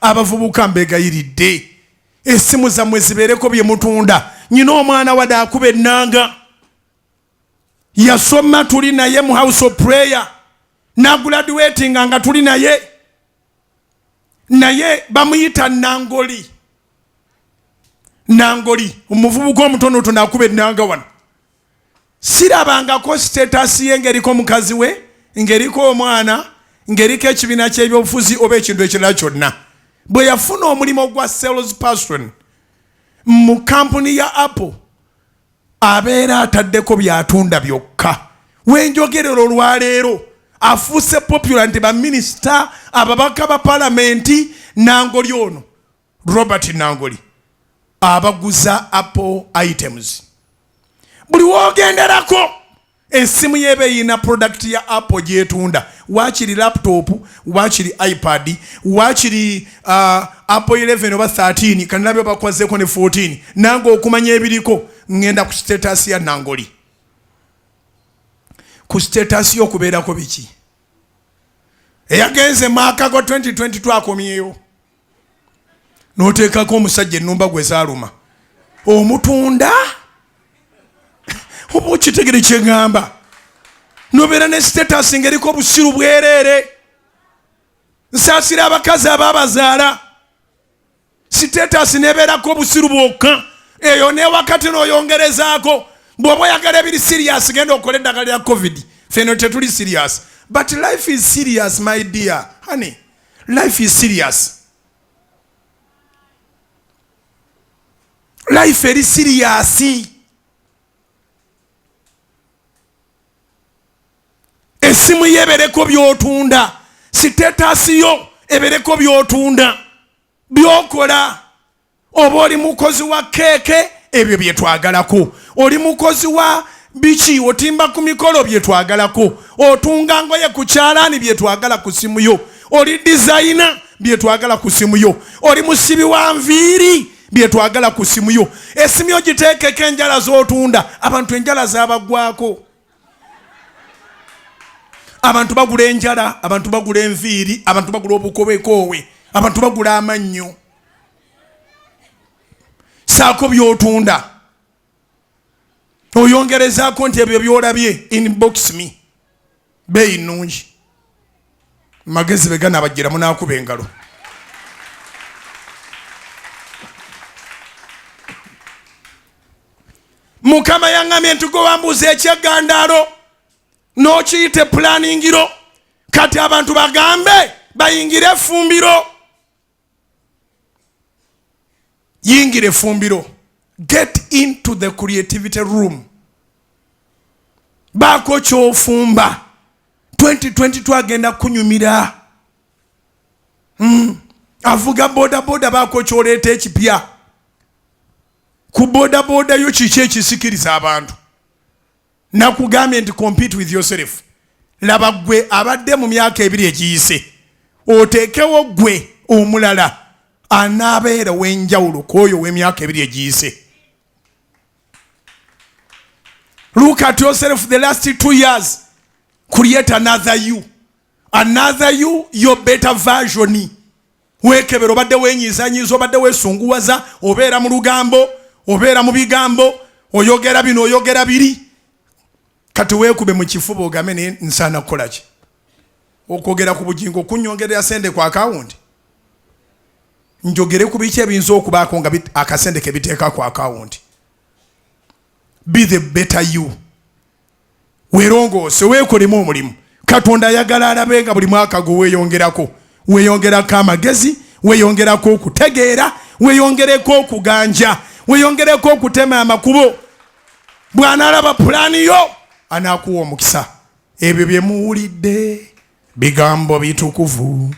Abavubuka mbegayiridde, essimu zammwe zibeereko bye mutunda. Nyina omwana wadde akuba ennanga, yasoma tuli naye mu house of prayer, nagraduatinga nga tuli naye, naye bamuyita Nangoli. Nangoli omuvubuka omutonotono akuba ennanga wano. Sirabangako status ye ng'eriko mukazi we, ng'eriko omwana, ng'eriko ekibiina ky'ebyobufuzi oba ekintu ekirala kyonna. Bwe yafuna omulimu gwa sales person mu kampuni ya Apple, abeera ataddeko byatunda byokka. Wenjogerera olwaleero afuuse popular nti baminisita, ababaka ba palamenti, Nangoli ono Robert Nangoli abaguza Apple items. Buli wogenderako esimu yeba eyina product ya Apple gyetunda, wakiri laptop, wakiri iPad, wakiri Apple 11 oba 13, kanabyo bakwazeko ne 14. Nange okumanya ebiriko ngenda ku status ya Nangoli. Ku status yokubeerako biki eyagenze mwaka gwa 2022 akomyeyo, n'oteekako omusajja ennumba gwe zaaluma omutunda, oba okitegere kyeŋŋamba, nobeera ne status ng'eriko obusiru bwereere. Nsaasira abakazi abaabazaala, status nebeerako obusiru bwokka eyo, newakati n'oyongerezaako. Bw'oba oyagala ebiri serious, genda okole eddagala lya COVID. Feno tetuli serious, but life is serious, my dear honey, life is serious. Life eri serious. Esimu ye ebereko byotunda, status yo ebereko byotunda, byokola. Oba oli mukozi wa keeke, ebyo byetwagalako. Oli mukozi wa biki, otimba ku mikolo, byetwagalako. Otunga ngoye ku kyalaani, byetwagala ku simu yo. Oli designer, byetwagala ku simu yo. Oli musibi wa nviiri, byetwagala ku simu yo. Esimu yo giteekeko enjala z'otunda. Abantu enjala zabaggwako, abantu bagula enjala, abantu bagula enviiri, abantu bagula obukobekoowe, abantu bagula amannyo. Saako byotunda, oyongerezaako nti ebyo byolabye, inbox me, beeyi nnungi. Magezi beganabagira munakuba engalo. Mukama yaŋŋambye nti gwe wambuuza ekyegandaalo n'okiyita epulaningiro, kati abantu bagambe bayingire effumbiro. Yingira effumbiro, get into the creativity room, baako kyofumba. 2022 agenda kunyumira. Avuga bodaboda, baako kyoleeta ekipya ku bodaboda yo. Kiki ekisikiriza abantu? Nakugambye nti compete with yourself. Laba gwe abadde mu myaka 2 egiyise, oteekewo gwe omulala anaabeera w'enjawulo ku oyo w'emyaka 2 egiyise. Look at yourself the last 2 years, create another you, another you, your better version. Weekebera, obadde wenyiizanyiiza, obadde weesunguwaza, obeera mu lugambo, obeera mu bigambo, oyogera bino, oyogera biri. Kati weekube mu kifuba ogambe, naye nsaana kukola ki? Okwogera ku Bugingo kunyongerera sente ku akawunti? Njogere ku biki ebiyinza okubaako nga akasente kebiteeka ku akawunti? Be the better you. Weerongoose, weekolemu omulimu. Katonda ayagala alabe nga buli mwaka gwe weeyongerako, weeyongerako amagezi, weeyongerako okutegeera, weeyongereko okuganja, weeyongereko okutema amakubo. Bw'anaalaba pulaani yo, anaakuwa omukisa. Ebyo bye muwulidde bigambo bitukuvu.